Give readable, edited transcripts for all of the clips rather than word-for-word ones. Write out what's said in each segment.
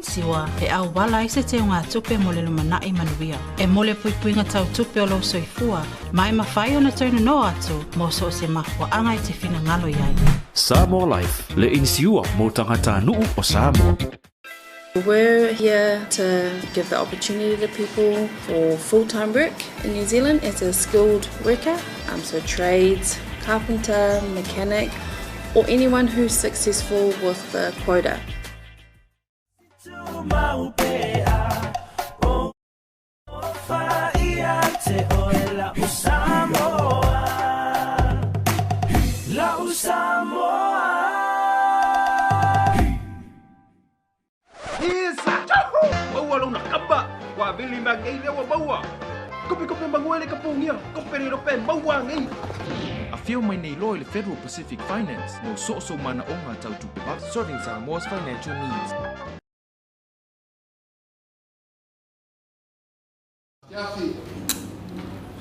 Siwa, e auala ai se teugatupe mo le lumanai manuia. E mo le puipuiga tau tupe o lou soifua, ma e mafai ona toe nono atu mo so o se mafuaaga e te finagalo i ai. Samoa Life, le inisiua mo tagatanuu o Samoa. We're here to give the opportunity to people for full-time work in New Zealand as a skilled worker, so trades, carpenter, mechanic, or anyone who's successful with the quota. Maua lona kapa, ua vili mai nei lea ua maua. Kope kope manuele ka pogia, kope le lope maua nei. Afio mai nei loa i le Federal Pacific Finance mo so o sou manaoga tau tupe Serving Samoa's financial needs. Afiafi,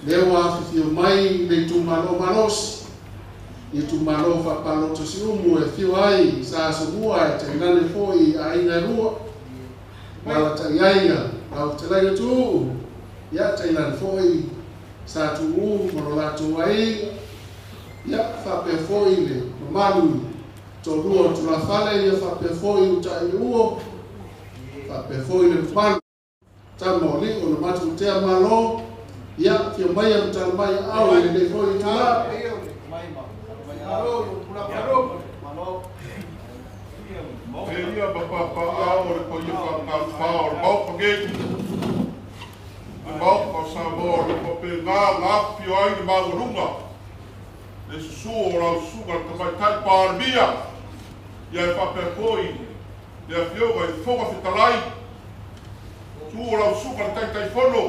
lea ua afifio mai le itumalo malosi, itumalo faapalota Siumu e afio ai Sa Asomua e tainane foi aiga e lua, ma alatai ai lau fetalaiga Tuuu, ia tainane foi Sa Tuuu ma lo latou aiga, ia faapea foi le mamalu i toalua o tulafale, ia faapea foi Utaileuo, faapea foi le mamalu tama o li'o na matumatea Malo, ia afio mai ma tala mai aao i lenei foi itula. E ia ma papaaao o le paia faamagafā o le Maota nei, le Maota o Samoa o lo o faapena ona afifio ai le maualuga, le susu o lau susuga le Tamaitai Palemia, ia e faapea foi le Afioga i le Fofoga Fetalai, susu o lau susuga le Taitaifono,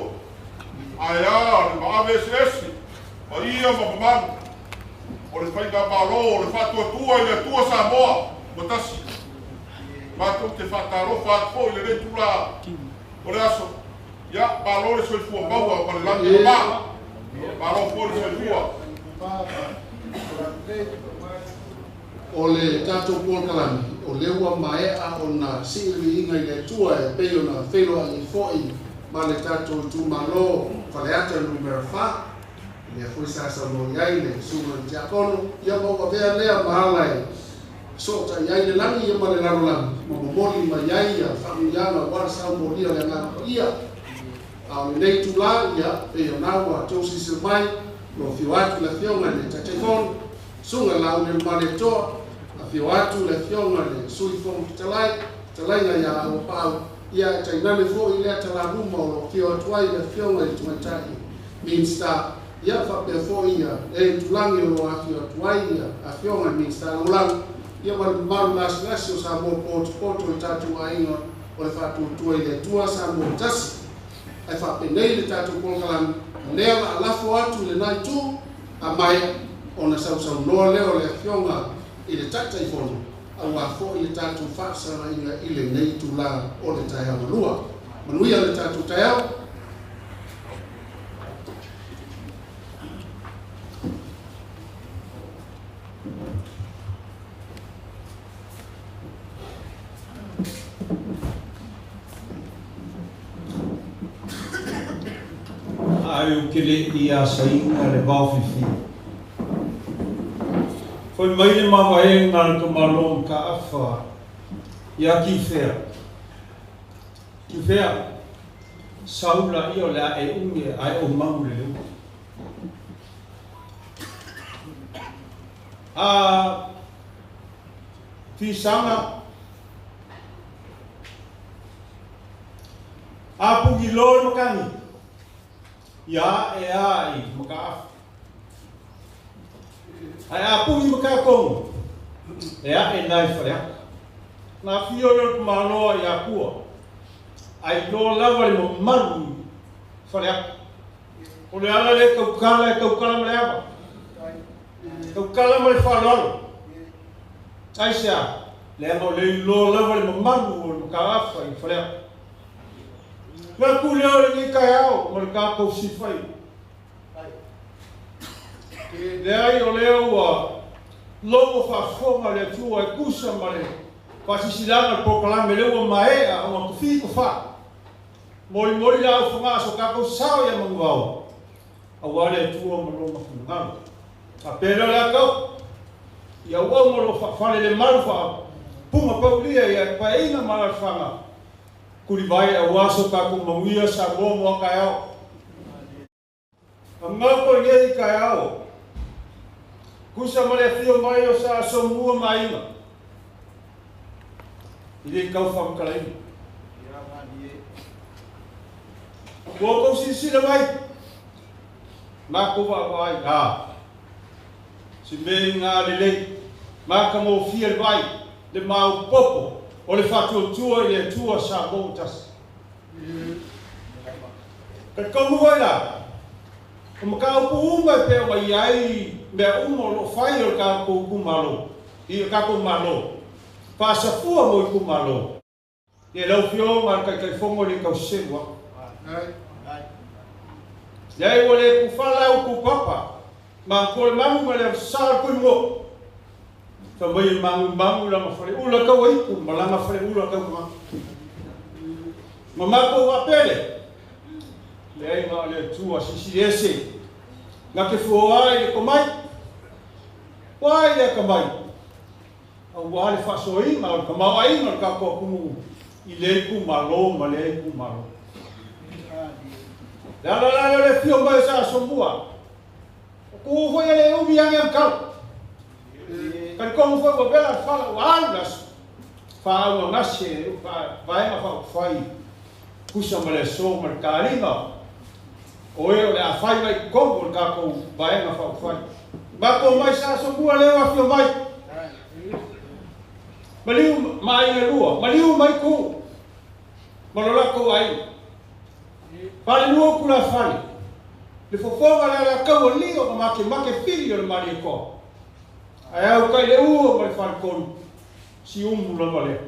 ae a le maave eseese, paia ma mamalu o le Faigamalo o le Faatuatua i le Atua Samoa ua tasi. Matou te faatalofa atu foi i lenei itula o le aso. Ia, malo le soifua maua ma le lagi e mama. Malo foi le soifua. O le tatou polokalame, o lea ua maea ona sii le viiga i le Atua e pei ona feiloai ai foi ma le tatou itumalo Faleata Numera 4, lea foi sa saunoa i ai le susuga i le Tiakono, ia ma ua avea lea ma ala e fesootai ai le lagi ia ma le lalolagi ma momoli mai ai ia faamanuiaga aua le saumolia o le Agaga Paia. A o lenei itula, ia, pei ona ua outou silasila mai, o lo o afio atu le Afioga i le Taitaifono, Susuga Laaulialemalietoa, afio atu le Afioga i le Sui Fofoga Fetalai, fetalaiga ia Auapaau, ia e tainane foi lea talaluma o lo o afio atu ai le Afioga i le Tamaitai Minisita, ia faapea foi ia e itulagi o lo o afio atu ai ia Afioga i Minisita Lagolago, ia ma le mamalu lasilasi o Samoa potopoto i tatou aiga o le Faatuatua i le Atua Samoa ua tasi. Ae faapenei le tatou polokalame, o lea o le a lafo atu i lena itu, a maea ona sausaunoa lea o le Afioga i le Taitaifono, aua foi le tatou faafesagaiga i lenei itula o le taeao galua. Manuia le tatou taeao. Ae ou te le i asaina le vaofifi. Fai mai le mavaega a le tamaloa Mataafa ia Kifea, Kifea, sau laia o le a e uge ae ou magu le leua. A fisaga A puki loa le makani, ia aʻe a i Mataafa. Ae a puhi Matakogo, e aʻe la i Faleata. Na afio lea o le tamaloa i Apua, a iloa lava le mamalu i Faleata. O le ala lea e tautala, e tautala ma le ava, tautala ma le faaaloalo. Aisea? Leaga o lea iloa lava le mamalu o le mataafa i Faleata. Le atu lea o lenei taeao ma le tatou sifai. Leai, o lea ua logo faafofoga le Atua e tusa ma le Faasisilana le polokalame lea ua maea ona tofi tofa. Molimoli la aufagaa so tatou sao ia manuvao auā le Atua ma lona finagalo. Faapea lea o le a tau i auauna o loo faafale le malu faapuga paulia ia paeaiga ma alaalafaga tulivae auā so tatou manuia Samoa mo a taeao. Amau ko lenei taeao, tusa ma le afio mai o sa Asomua ma Aiga i le tau faamatalaina. Ua outou silasila mai, matou vaavaai, a, se mea i gā lelei, matagofie le vaai, le maopoopo o le faatuatua i le Atua Samoa ua tasi. Talitonu foi la, o mataupu uma e pei ona i ai mea uma o lo o fai o le tatou itumalo, i le tatou Malo, faasafua mo itumalo. Ia lau Afioga le Taitaifono e le tau selu atu. Leai ua le tufala au tupapa, matua le manu ma le afasa o le tuimuo. Fai mai e magumagu lana faleula tau aitu ma lana faleula tau tagata. Ma matou faapele, leai na o le Atua silisili ese, na te fua ai le tomai, ua ai le atamai, auā le faasoaina o le tamaoaiga o le tatou atunuu i lea itumalo ma lea itumalo. Le ala la lea o le afio mai o sa Asomua, o ku foi e le umi age amatala. Talitonu foi ua vela le fala ua alu le aso, faauagase e vaega faaupufai tusa ma le aso ma le taliga o e o le a fai mai i totonu o le tatou vaega faaupufai. Matou mai sa Asomua lea ua afio mai, maliu ma aiga e lua, maliu mai ku ma lo latou aiga. Falelua upu la fale, le fofoga le alataua lio ma makemake fili o le Malietoa. Ae au kai le ua ma le faletolu, siumu lava lea.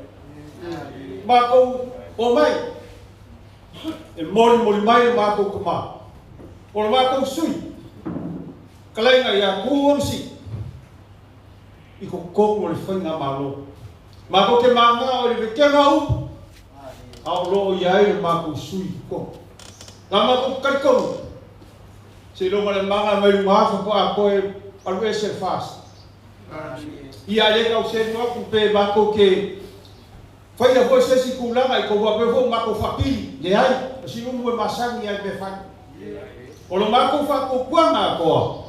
Matou omai, e molimoli mai le matou tama, o le matou sui, kalaiga ia Ku Onsi, i totonu o le faigamalo. Matou te magao i le vetega o upu, a o lo o i ai le matou sui i totonu. Na matou talitonu, seiloga le maga mai luga afa faatoa toe alu ese le FAST. Ia le tau selu atu pe matou te faia foi se isi tulaga i tou faapea foi ua matou faapili. Leai, o si umu e masani ai mea fai. O lo matou faatuatuaga atoa,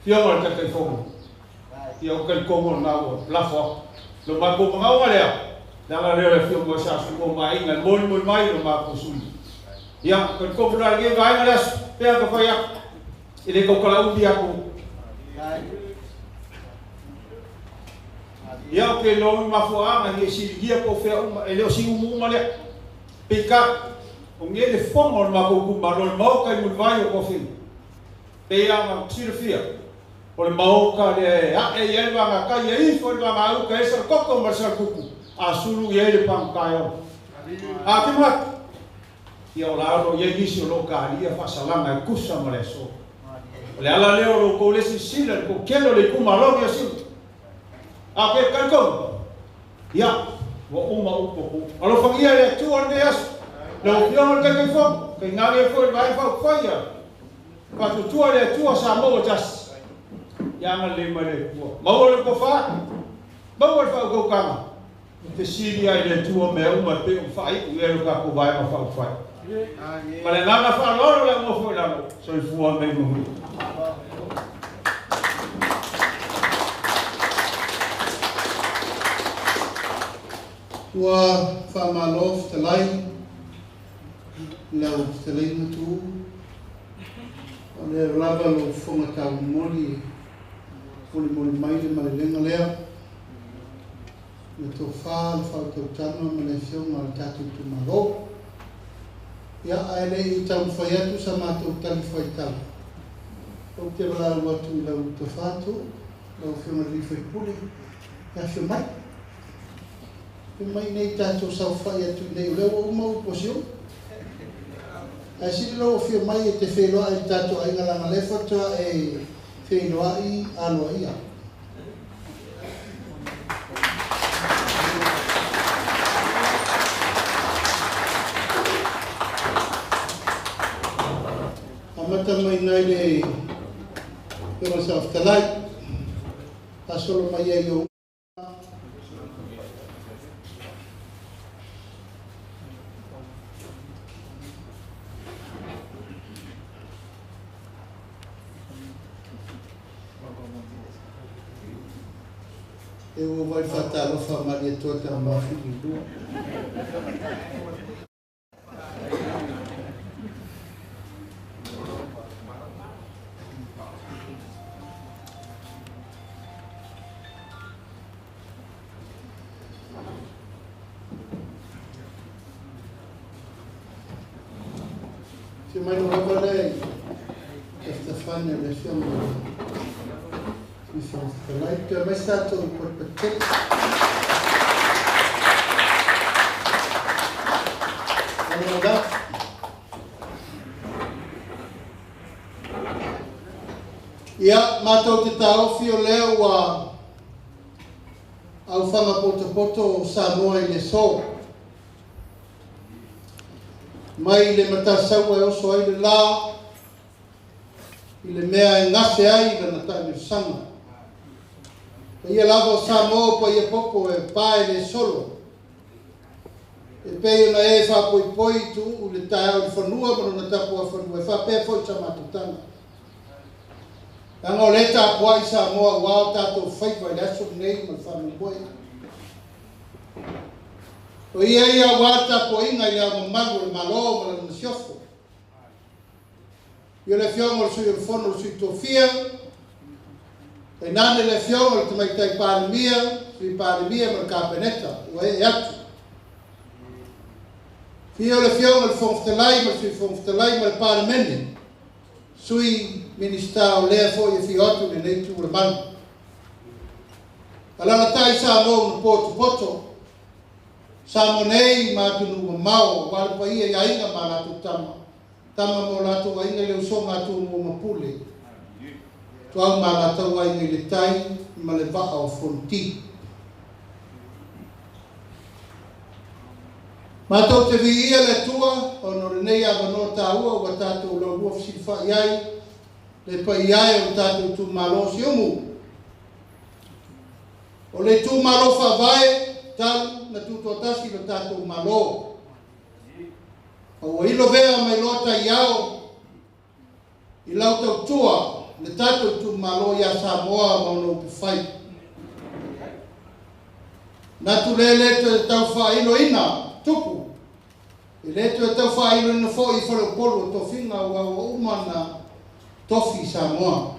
Afioga i le Taitaifono, ia ou talitonu o lena ua lafo atu. Lo matou manaoga lea, le ala lea o le afio mai sa Sumua ma Aiga e molimoli mai lo matou sui. Ia, talitonu la i lenei vaega le aso, pea ka fai atu, e le tau kalauli atu. Ia, ou te iloa ni mafuaaga i siligia po o fea uma, e le o si umu uma lea. Peitai, o nei le fono o le matou itumalo, le Maota i Mulivai o Tofiga. Pei lava ona silafia, o le Maota lea e ae i ai le vagatai, e ifo i le vagauta, e salatoto ma le salatupu, a sulu i ai le pagota e ola. A te manatu, ia o la o lo o i ai nisi o lo o talia faasalaga e tusa ma le aso. O le ala lea o lo outou le silasila i le toatele o le itumalo nei o Siumu. A o ke talitonu, ia, ua uma upu a Tuuu. Alofagia e le Atua lenei aso, lau Afioga i le Taitaifono, tainane ai foi i le Vaega Faaupufai a Faatuatua i le Atua Samoa ua tasi. Ia agalelei mai le Atua. Maua le tofa, maua le faautautaga, fesili ai i le Atua mea uma e pei ona faaiu i ai lo tatou Vaega Faaupufai. Ma le agaga faaaloalo le au nofo i lalo, soifua ma ia manuia. Ua faamalo fetalai i lau fetalaiga Tuuu. O lea lava lou fofoga taumolimoli e molimoli mai le malelega lea, le tofa, le faautautaga ma le afioga a le tatou itumalo. Ia, ae le i taumafai atu sa matou talifuaitau, ou te valaau atu i lau tofa Tuuu, lau afioga i le sui usufono, e afio mai. Fai mai nei tatou saofai atu i inei, o lea ua uma upu a Siumu. Ae sili lou afio mai e te feiloai i le tatou aiga leaga lea faatoa e feiloai aloaia. Afioga i le Afioga Saofetalai, faasolo mai ai o e ua vai whātalofa maria toa ta mawhiri lua. Se mai no lava le tafitafane o le afioga i le Fofoga Fetalai, toe mai sa tatou patupatutele. Malo. Ia, matou te taofi o lea ua aufaga potopoto o Samoa i le aso. Mai le Matasaua e oso ai le la, i le mea e gase ai lana taamilosaga. Paia lava o Samoa o paia popo e pae le solo. E pei ona e faapoipoi tuuu i le taeao i le fanua ma lona tapuafanua e faapea foi sa matou tala. Leaga o lea e tapuai Samoa aua o tatou faiva i le aso lenei ma le faamoemoe. O ia ia aua le tapuaiga i le ao mamalu o le Malo ma lana masiofo. Ia le afioga o le Sui o le Fono o le Sui Tofia, tainane le afioga o le Tamaitai Palemia, Sui Palemia ma le Kapeneta ua ee atu. Fia o le afioga o le Fofoga Fetalai ma le Sui Fofoga Fetalai ma le Palemene, Sui Minisita o lea foi e afio atu i lenei itu o le malu. Alaalatai Samoa ona potopoto, Samoa nei ma atunuu mamao aua le paia i aiga ma latou tama, tama ma o latou aiga i le usoga a Tumua ma Pule, Tuau ma latou aiga i le tai ma le vaa o Fonoti. Matou te viia le Atua ona o lenei avanoa taua ua tatou laulua fesilafai ai le paia e o le tatou itumalo o Siumu. O le itumalo faavae talu na tutoatasi lo tatou Malo. Ma ua ilovea mai loa taiao i lau tautua le tatou itumalo ia Samoa ma ona upufai. Natu le le toe tau faailoina tupu, e le toe tau faailoina foi i faleupolu o tofiga ua uma na tofi Samoa.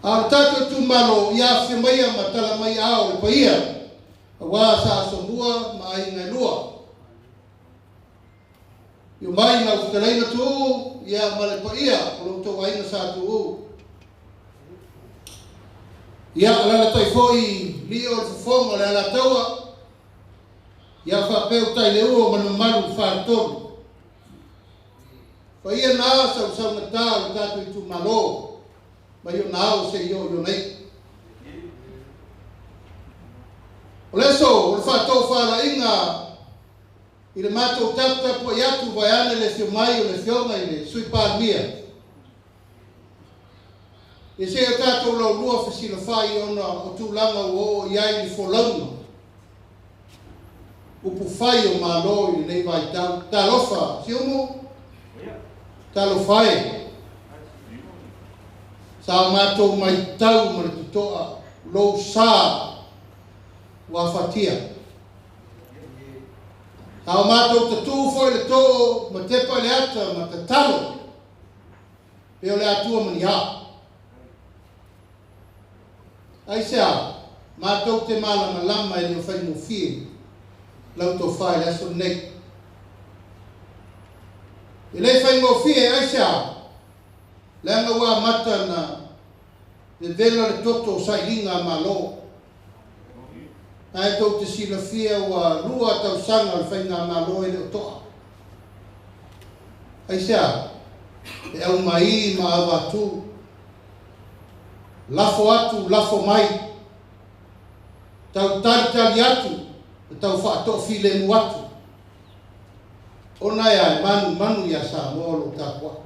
A o le tatou itumalo ia afifio maia ma tala mai ao le paia, aua sa asomua ma aiga e lua. Io mai lau fetalaiga tuu, ia ma le paia o lo outou aiga sa tuuu. Ia alalatai foi lio o le fofoga o le Alataua, ia faapea utai le ua ma le mamalu faletolu. Paia na sausaugata o le tatou itumalo, mai ona ao se i oo i ona iu. O le aso o le faatofalaiga i le matou taputapuai atu vaeane le afio mai o le afioga i le Sui Palemia. E se o tatou laulua fesilafai ona o tulaga ua oo i ai le folauga upufai o Malo i lenei vaitau. Talofa Siumu, talofa e. Sa o matou maitau ma le totoa lou sa ua afatia. Sa o matou tatū foi le too ma tepa i le ata ma tatalo pe o le Atua ma ni a. Aisea, matou te malamalama e le o faigofie lau tofa i le aso lenei. E le faigofie aisea, leaga ua amata na vevela le toto o sailiga a Malo. Ae tou te silafia ua 2 tausaga o le faigamalo e le o toa. Aisea, e aumai ma avatu, lafo atu, lafo mai, tau talitali atu, ma tau faatoafilemu atu. Ona e ae manumanu ia Samoa o lou tapuai.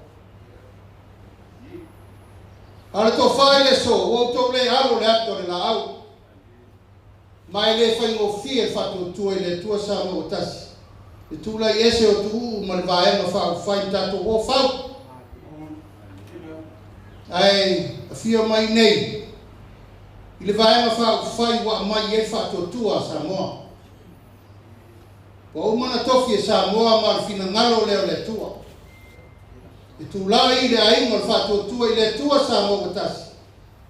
A o le tofa i le aso, ua outou le alo le ato o le laau, ma e le faigofie le faatuatua i le Atua Samoa ua tasi, le tulai ese o Tuuu ma le Vaega Faaupufai na tatou o fau. Ae afio mai nei i le Vaega Faaupufai ua aumai i ai le faatuatua a Samoa. Ua uma ona tofi e Samoa ma o le finagalo lea o le Atua. E tulai i le aiga o le Faatuatua i le Atua Samoa ua tasi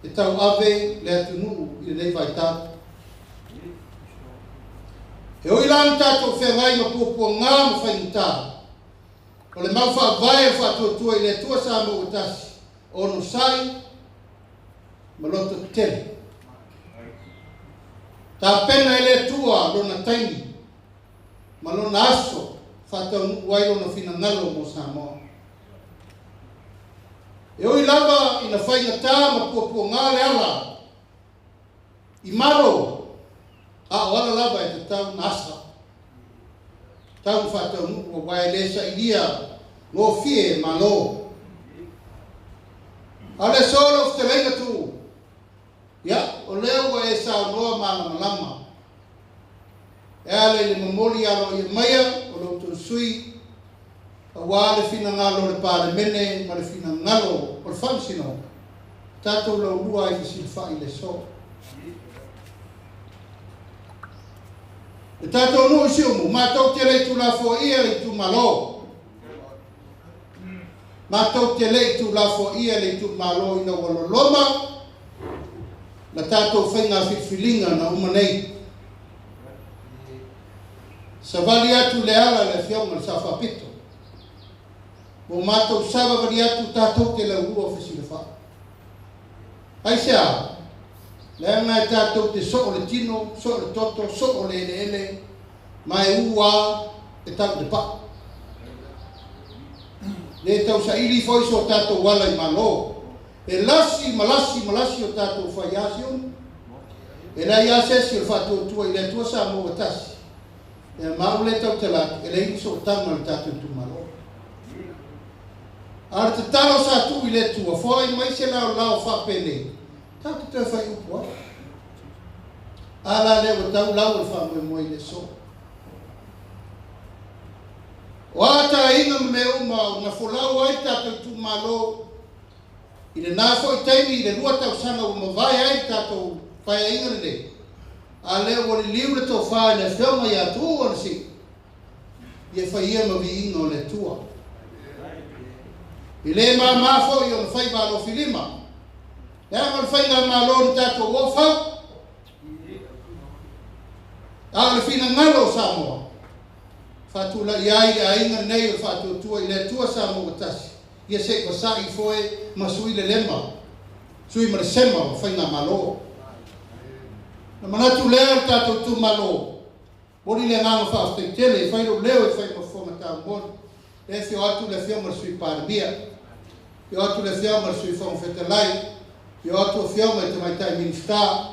e tauave le atunuu i lenei vaitau. E ui la ina tatou feagai ma puapuaga ma faigata, o le mau faavae o le Faatuatua i le Atua Samoa ua tasi, onosai ma loto tetele. Tapena e le Atua lona taimi ma lona aso faataunuu ai lona finagalo mo Samoa. E ui lava ina faigata ma puapuaga le ala i Malo, a o ala lava e tatau na asa, tau na faataunuu aua e le sailia gofie e Malo. A o le aso lau fetalaiga Tuuu, ia, o lea ua e saunoa malamalama e ala i le momoli aloaia maia o lo outou sui usufono aua le finagalo o le Palemene ma le finagalo o le Faamasinoga, tatou laulua ai fesilafai i le aso. Le tatou nuu i Siumu, matou te le i tuulafoaia le itumalo. Matou te le i tuulafoaia le itumalo ina ua loloma la tatou faiga filifiliga na uma nei. Savali atu i le ala le Afioga i le Sao Faapito. Ua matou savavali atu tatou te laulua fesilafai. Aisea? Leaga e tatou te soo le tino, soo le toto, soo le eleele, ma e u lava e tau i le paa. Le tausaili foi so tatou ala i Malo. E lasi ma lasi ma lasi o tatou faiā Siumu. E leai lava se isi o le faatuatua i le Atua Samoa ua tasi. Ia ma au lea e tautala atu, e leai ni sootaga a le tatou itumalo. A o le tatalo sa tuu i le Atua, foai mai se laolao faapenei, tatou te toe fai upu ai. A la lea ua tau lau o le faamoemoe i le aso. O a taaiga ma mea uma na folau ai le tatou itumalo i lena foi taimi i le 2 tausaga ua mavae ai le tatou paeaiga lenei, a lea ua liliu le tofa i le Afioga ia Tuuu Anasii, ia fai ia ma viiga o le Atua. E le mama foi ona faiva alofilima, leaga o le faigamalo na tatou o fau, a o le finagalo o Samoa, faatulai ai le aiga lenei o le Faatuatua i le Atua Samoa ua tasi, ia se i vasa'i foe ma sui le lema, sui ma le sema o faigamalo. Na manatu lea o le tatou itumalo, momoli le agaga faafetai tele e fai lou leo e fai ma fofoga taumoli. Lea e afio atu le Afioga i le Sui Palemia, afio atu le Afioga i le Sui Fofoga Fetalai, afio atu Afioga i Tamaitai Minisita,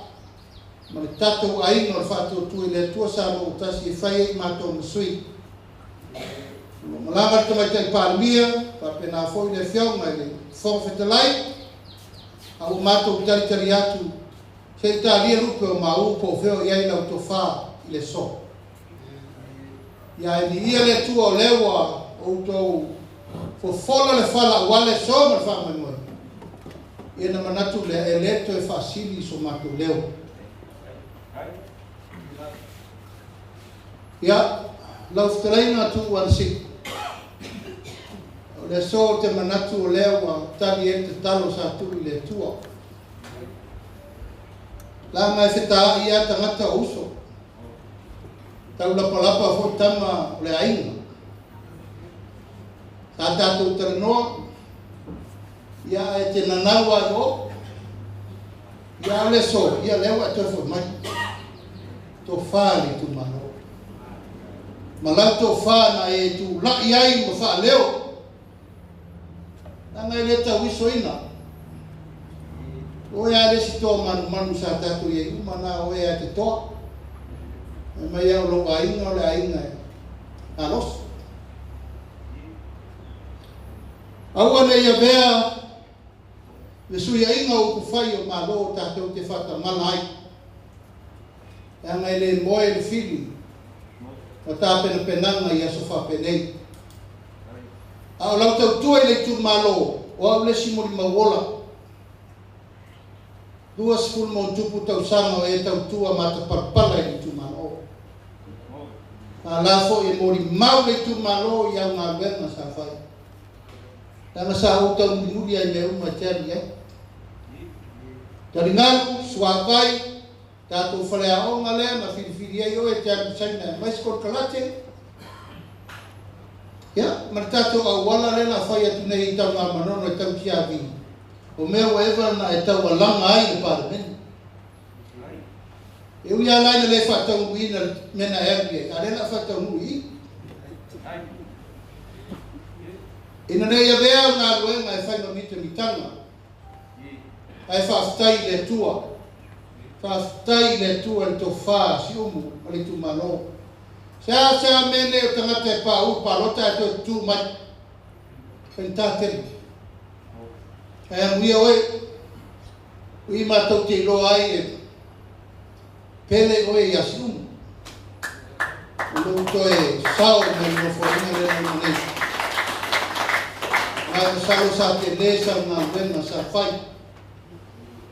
ma le tatou aiga o le Faatuatua i le Atua Samoa ua tasi e fai ai matou ma sui. O lo o malaga le Tamaitai Palemia, faapena foi le Afioga i le Fofoga Fetalai, a ua matou talitali atu se i talia lupe o maua po o fea o i ai lau tofa i le aso. Ia e viia le Atua o lea ua outou fofola le fala aua le aso ma le faamoemoe. Ia na manatu lea e le toe faasili so matou leo. Ia, lau fetalaiga Tuuu Anasii, o le aso ou te manatu o lea ua tali ai le tatalo sa tuu i le Atua. Leaga e fetaai lava tagata o uso, taulapalapa foi tama o le aiga. Sa tatou talanoa, ia ae te nanau lava i o. Ia a o le aso, ia lea ua e toe foi mai. Tofa le itumalo. Ma lau tofa na e tulai ai ma faaleo. Leaga e le tauisoina. O oe lava le isi toa manumanu sa tatou i ai uma na o oe lava e te toa. Fai mai au o lou aiga o le aiga e malosi. Aua ne i avea Le suiaiga o upufai o Malo o tatou te faatamala ai. Leaga e le moe le fili ma tapenapenaga i aso faapenei. A o lau tautua i le itumalo, o au le isi molimau ola. 20 ma ona tupu tausaga o e tautua matapalapala i le itumalo. A la foi e molimau le itumalo i au galuega sa fai. Leaga sa ou taumulimuli ai mea uma e te alu i ai. Taligalu, suavai, tatou faleaoga lea na filifili ai oe e te alu i Saina e aumai se kolekalate. Ia, ma le tatou auala lea na fai atu nei i Tanugamanono e tau Tiavi. O mea ua eva na e taualaga ai le Palemene. E ui lava la ina le faataunuuina le mea na e alu i ai, a o lea o le a faataunuu i i. Ina nei avea au galuega e fai ma mitamitaga, ae faafetai i le Atua. Faafetai i le Atua i le tofa siumu o le itumalo. Se a se a mea nei o tagata e paū i palota ae toe tutu mai. Faigata tele. Ae amuia oe, o i matou te iloa ai e pele oe ia Siumu. O lou toe sao mai le nofoaiga lea na uma nei. Ma e masalo sa tele sau galuega sa fai.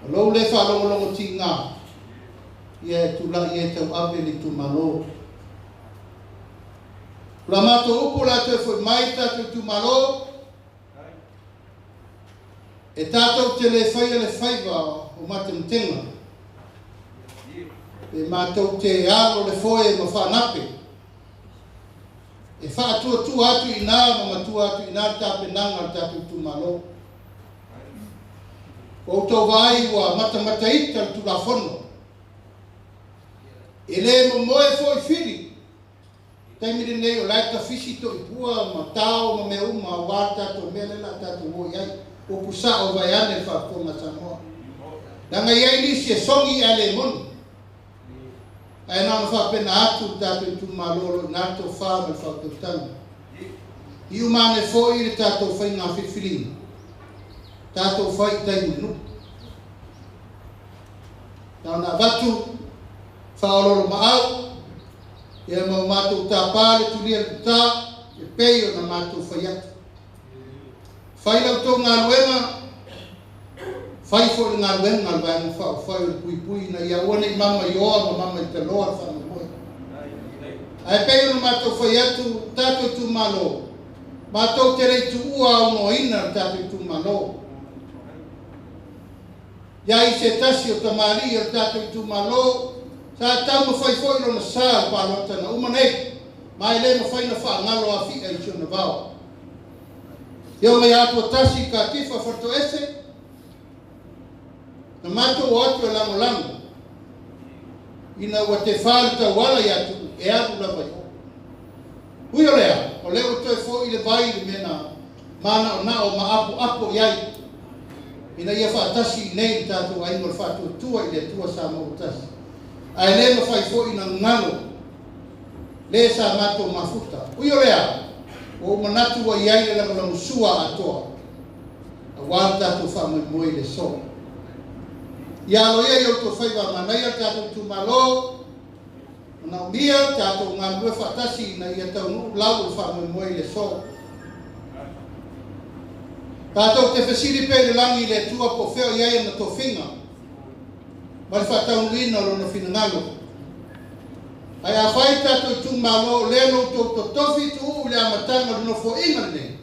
O lou le faalogologo tiga, ia e tulai e tauave le itumalo. O la matou upu o le a toe foi mai le tatou itumalo, e tatou te le faia le faiva o matematega. E matou te alo le foe ma faanape. E faatuatua atu i ina ma matua atu i ina le tapenaga a le tatou itumalo. Ua outou vaai ua matamataita le Tulafono. E le momoe foi fili. Taimi lenei o la e tafisi toipua ma tao ma mea uma aua le tatou mea lea o le a tatou o i ai. Upu sao vaeane le faafofoga a Samoa. Leaga e i ai nisi e sogi ae le moni. Ae na ona faapena atu le tatou itumalo o lo o i ina le tofa ma le faautautaga. Iu mane foi le tatou faiga filifiliga, tatou fai i tai mulinuu. Na ona avatu faaoloolomaau ia ma o matou tapa le tulia le tuta e pei ona matou fai atu. Fai la outou galuega, fai foi le galuega a le Vaega Faaupufai o le puipui ina ia aua ne i mama i oa ma mama i taloa le faamoemoe. Ae pei ona matou fai atu, tatou itumalo, matou te le i tuua aunoaina le tatou itumalo. Ia i se tasi o tamalii o le tatou itumalo, sa taumafai foi lona sa i le palota na uma nei, ma e le mafai ona faagalo Afi'a i si ona vao. Ia mai Atuatasi i Katifa Faletoese, na matou o atu e lagolago, ina ua tefa le tauala ia Tuuu e alu lava i o. Ui o lea, o lea ua toe foi le vai i le mea na manaonao ma apoapo i ai, ina ia faatasi i inei le tatou aiga o le Faatuatua i le Atua Samoa ua tasi. Ae le mafai foi ona galo le sa matou mafuta. Ui o lea, ua ou manatu ua i ai le lagolagosua atoa aua le tatou faamoemoe i le aso. Ia aloaia i outou faiva a manaia le tatou itumalo, manaomia tatou galulue faatasi ina ia taunuu lau o le faamoemoe i le aso. Tatou te fesili pea i le lagi i le Atua po o fea o i ai ana tofiga ma le faataunuuina o lona finagalo. Ae afai tatou itumalo o lea na outou totofi Tuuu i le amataga o le nofoaiga lenei,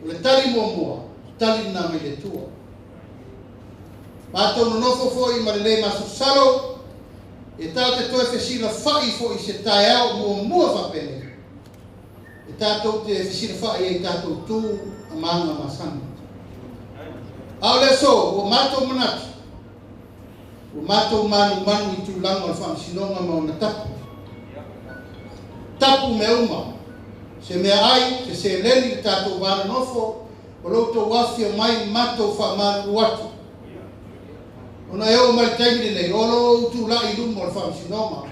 o le tali muamua, tali lena mai le Atua. Matou nonofo foi ma le le masalosalo, e tatou te toe fesilafai foi i se taeao muamua faapenei, e tatou te fesilafai ai i tatou tu ma aga masani. A o le aso, ua matou manatu, ua matou manumanu i tulaga o le faamasinoga ma ona tapu. Tapu mea uma, se meaai, se seleni le tatou va nonofo, o lo outou afifio mai matou faamalulu atu. Ona e oo mai le taimi lenei, o lo o ou tulai i luma o le faamasinoga,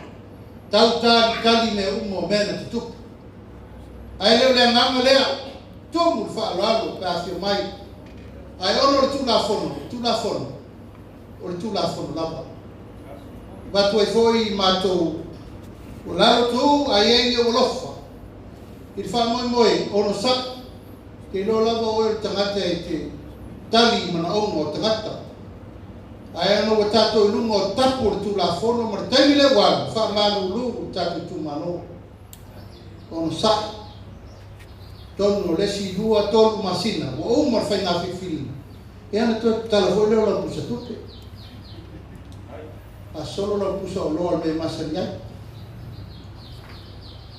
tau talitali mea uma o mea na tutupu. Ae le o le agaga lea, tumu le faaaloalo pe afifio mai. Ae ona o le Tulafono, Tulafono, o le Tulafono lava. Avatu ai foi i matou ua lalo tuu ae i ai ni ou alofa i le faamoemoe onosai, te iloa lava oe o le tagata e te tali i manaoga o tagata. Ae ona ua tatou i luga o tapu o le Tulafono ma le taimi lea ua alu, faamalulu le tatou itumalo. Onosai. Tonu o le isi 2, 3 masina ua uma le faiga filifiliga, ia ona toe tatala foi lea o lau pusa tupe. Faasolo lau pusa oloa i le mea e masani ai.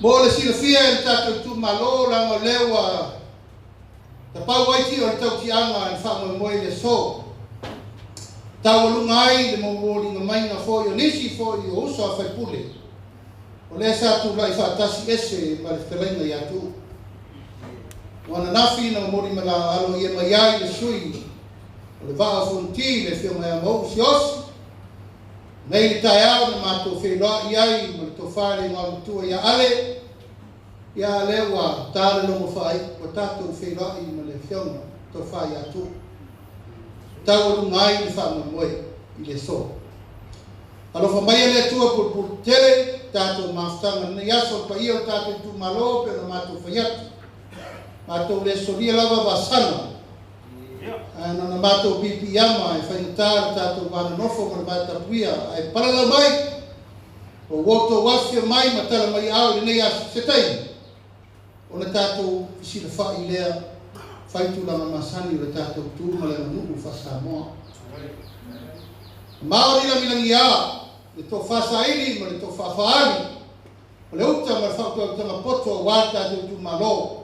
Mo le silafia e le tatou itumalo, leaga o lea ua tapau ai ti'a o le tautiaga i le faamoemoe i le aso. Taualuga ai le momoliga maiga foi o nisi foi o uso a faipule, o lea sa tulai faatasi ese ma le fetalaiga ia Tu'u. O ananafi na momoli ma aloaia mai ai le sui o le Vaa o Fonoti, le Afioga ia Mauu Siaosi, nei le taeao na matou feiloai ai ma le tofa i le igoamatua ia Ale, ia lea ua ta le logo faaiu, ua tatou feiloai ma le Afioga tofa ia Tu'u. Taualuga ai le faamoemoe i le aso. Alofa mai e le Atua pulupulu tele, tatou mafutaga lenei aso, le paia o le tatou itumalo pe ona matou fai atu. Matou le solia lava vasana. Ae na ona matou piipiiama e faigata le tatou vanonofo ma le vatapuia, ae palalau mai, o ua outou afifio mai ma tala mai ao i lenei aso se taimi, ona tatou fesilafai lea fai tulaga masani o le tatou tu ma le aganuu faa-Samoa. Maori lagilagia, le tofa saili ma le tofa faali, o le uta ma le faautautaga poto aua le tatou itumalo.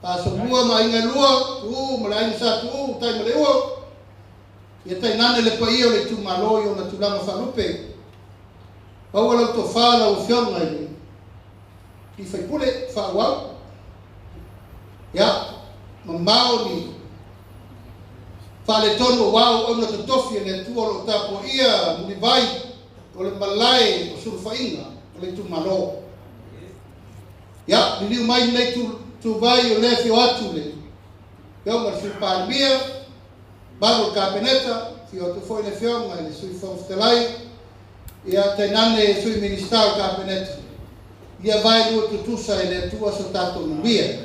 Asomua ma aiga e lua, Tu'u ma le aiga sa Tu'u, tai ma le ua, ia tainane le paia o le itumalo i ona tulaga faalupe. Maua lau tofa lau afioga i le faipule faaauau. Ia, mamao ni faaletonu aua auauna totofi e le Atua o lo o tapuaia mulivai o le malae o sulufaiga o le itumalo. Ia, liliu mai lenei tuvai o lea fio atu le afioga i le Sui Palemia, malu o le Kapeneta, fio atu foi le afioga i le Sui Fofoga Fetalai, ia tainane Sui Minisita o le Kapeneta, ia vaelua tutusa e le Atua so tatou manuia.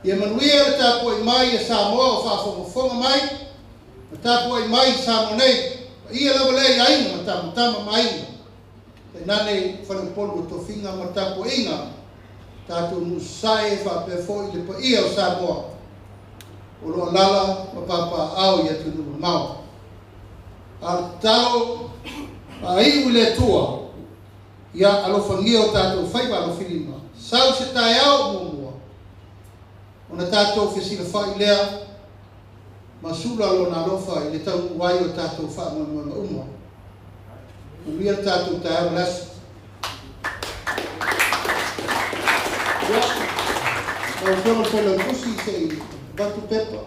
Ia manuia le tapuai mai a Samoa o faafogafoga mai, ma tapuai mai Samoa nei, paia lava lea i aiga ma tamatama ma aiga, tainane faleupolu o tofiga ma le tapuaiga, tatou nuusae faapea foi le paia o Samoa o lo o alaala ma papaaao i atunuu mamao. A o le tatalo faaiu i le Atua, ia alofagia o tatou faiva alofilima, sau se taeao muamua, ona tatou fesilafai lea ma sula lona alofa i le taunuu ai o tatou faamoemoega uma. Manuia le tatou taeao ma le aso. Ia, lau Afioga i le Failautusi, se i avatu pepa,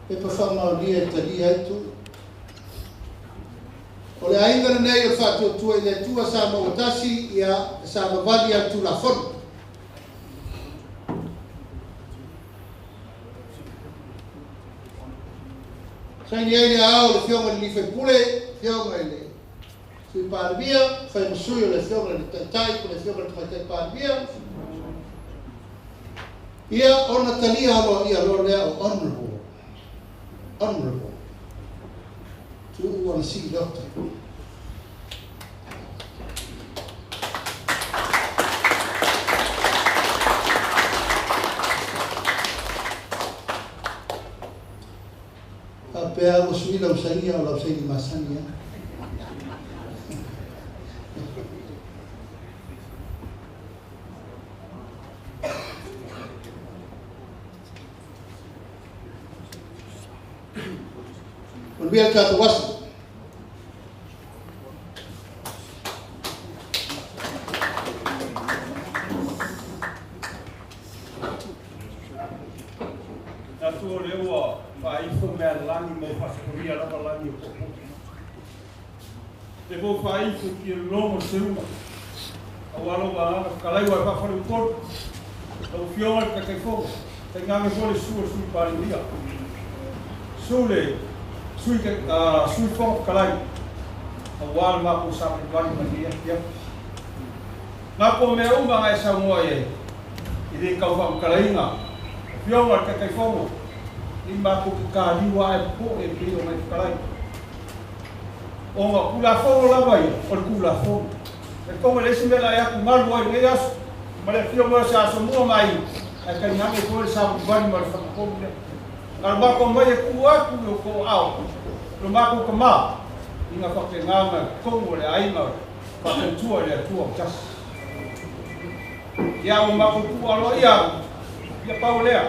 pepa faamaonia e talia ai Tu'u. O le aiga lenei o le Faatuatua i le Atua Samoa ua tasi, ia savavali a le Tulafono. Saini ai le ao o le Afioga i le Faipule, Afioga i le Sui Palemia, fai ma sui o le Afioga i le Taitai po o le Afioga i le Tamaitai Palemia. Ia ona talia aloaia loa lea o Honorable, Honorable Tu'u Anasii Leota. Faapea ua sui lau sainia o lau saini masani a. Manuia le tatou aso. Tatou o lea ua faaifo mea lagi mo faasopolia lava lagi o popoto. Te fou faaifo ki logo seuga. Au alo wa kalai wa faafale upolu. Lau Afioga i le Taitaifono, tainane foi le susu o le Sui Palemia. Susu le Sui Sui Fofoga Fetalai aua le matou savalivali mai lenei afiafi. Matou mea uma na e saunoa i ai, e le tau faamatalaina, Afioga i le Taitaifono, ne i matou te taliu lava ae popoe e pei ona e fetalai. Ona o Tulafono lava ia, o le Tulafono. E talitonu e leai se mea o le a e atugalu ai i lenei aso, ma le afio mai o se Asomua ma Aiga, ae tainane foi le savalivali mai o le fagatonu lea. Na o le matou omai e tuu atu i outou aao lo matou tama, ina faapena ona totonu o le aiga faatautua i le Atua o tasi. Ia ua matou tuu aloaia atu, ia pau lea,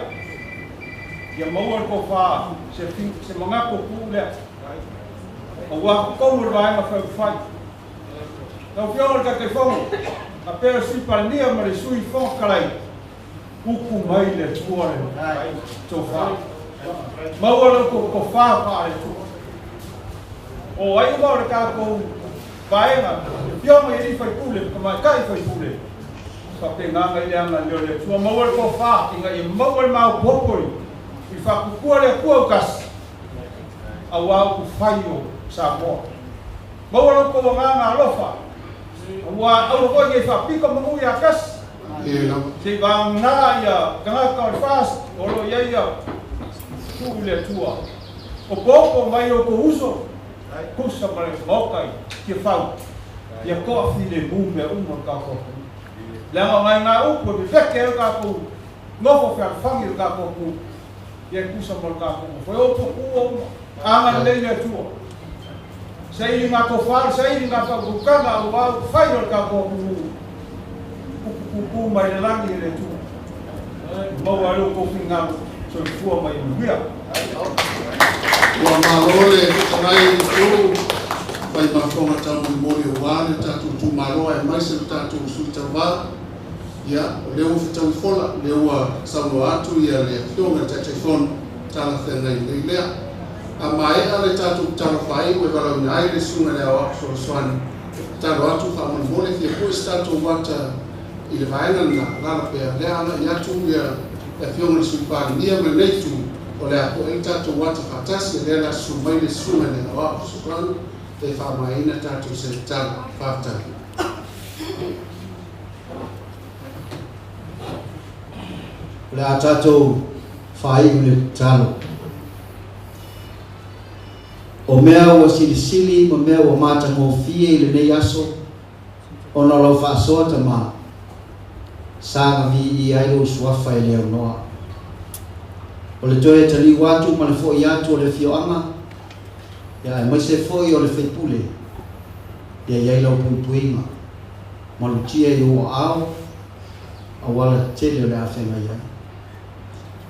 ia maua le tofa se, se manatu o tuu lea, aua totonu o le Vaega Faaupufai. Lau Afioga i le Taitaifono, faapea le Sui Palemia ma le Sui Fofoga Fetalai, Upu mai le Atua le tofa. Maua lo outou tofa faale-Atua. O ai uma o le tatou vaega, i afioga i alii faipule ma tamaitai faipule, faapena ona i le agalelei o le Atua, maua le tofa ina ia maua le maopoopo i le faatutua le Atua autasi, aua upufai o Samoa. Maua lo outou agaga alofa, aua aua foi ne i faapito manu ia tasi, Se i vagana ia tagata o le FAST o lo o i ai ia tuu i le Atua. Opoopo mai outou uso, tusa ma le Maota i Tiafau, ia toafilemu mea uma o le tatou atunuu. Leaga o nai gā upu e veveke ai lo tatou nofo fealofani i le tatou atunuu, ia e tusa ma le tatou nofo. E opo tuua uma, agalelei le Atua. Saili ngā tofa, saili ngā whakakukanga aua upu whai o le tatou atunuu. Upu pupū mai le lagi e le Atua. Maua ai lo outou finagalo soifua ma ia manuia. Ua malo le fetalai i le itu fai ma fofoga taumolimoli aua le tatou itumalo aemaise le tatou sui tauva. Ia, o lea ua fetaui fola, o lea ua saunoa atu ia le Afioga i le Taitaifono, talafeagai lelei lea. A maea le tatou tatalo faaiu e valaauina ai le Susuga i le Aoao Fesoasoani e tatalo atu faamolemole fia pue se tatou ata i le vaega lena, alaala pea lea agai atu ia le Afioga i le Sui Palemia ma lenei itu, o le a poe le tatou ata faatasi, o lea o le a susu mai le Susuga i le Aoao Fesoasoani e faamaeaina tatou se tatalo. Faafetai. O le a tatou faaiu le tatalo. O mea ua silisili ma mea ua matagofie i lenei aso, ona o lau faasoa Tama, sa na viia ai lou suafa e le aunoa. O le toe taliu atu ma le fo'i atu o le afioaga, ia aemaise foi o le faipule, ia i ai lau puipuiga, malutia i ou aao, auala tele o le a feagai ai.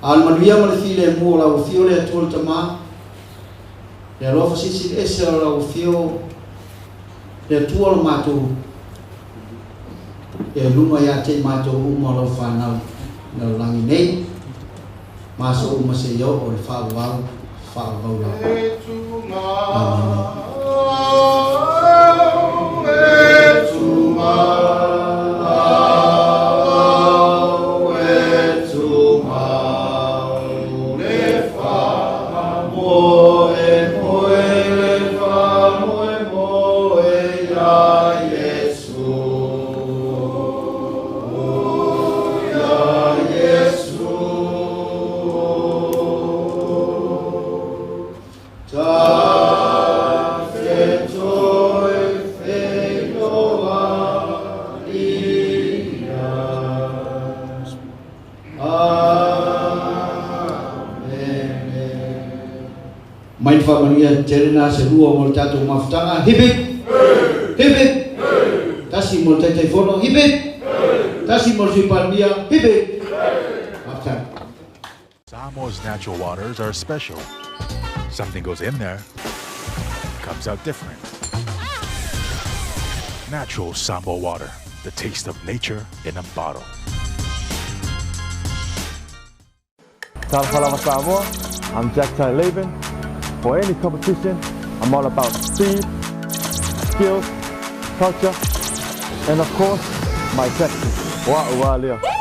A o le manuia ma le filemu o lau Afio le Atua le Tama, le alofa silisili ese o lau Afio le Atua lo matou e luga ia te i matou uma o lau fanau i lalolagi nei, ma aso uma seia oo i le faavavau faavavau lava. Amene. Mai le faamanuia tele na se lua mo le tatou mafutaga. Hip hip! Hip hip! Tasi mo le Taitaifono. Hip hip! Tasi mo le Sui Palemia. Hip hip! Faafetai. Samoa's natural waters are special. Something goes in there, comes out different. Natural Samoa water, the taste of nature in a bottle. Talofa lava Samoa, I'm Jack Tai Laban. For any competition, I'm all about speed, skills, culture, and of course, my sexy. Wa ua lea.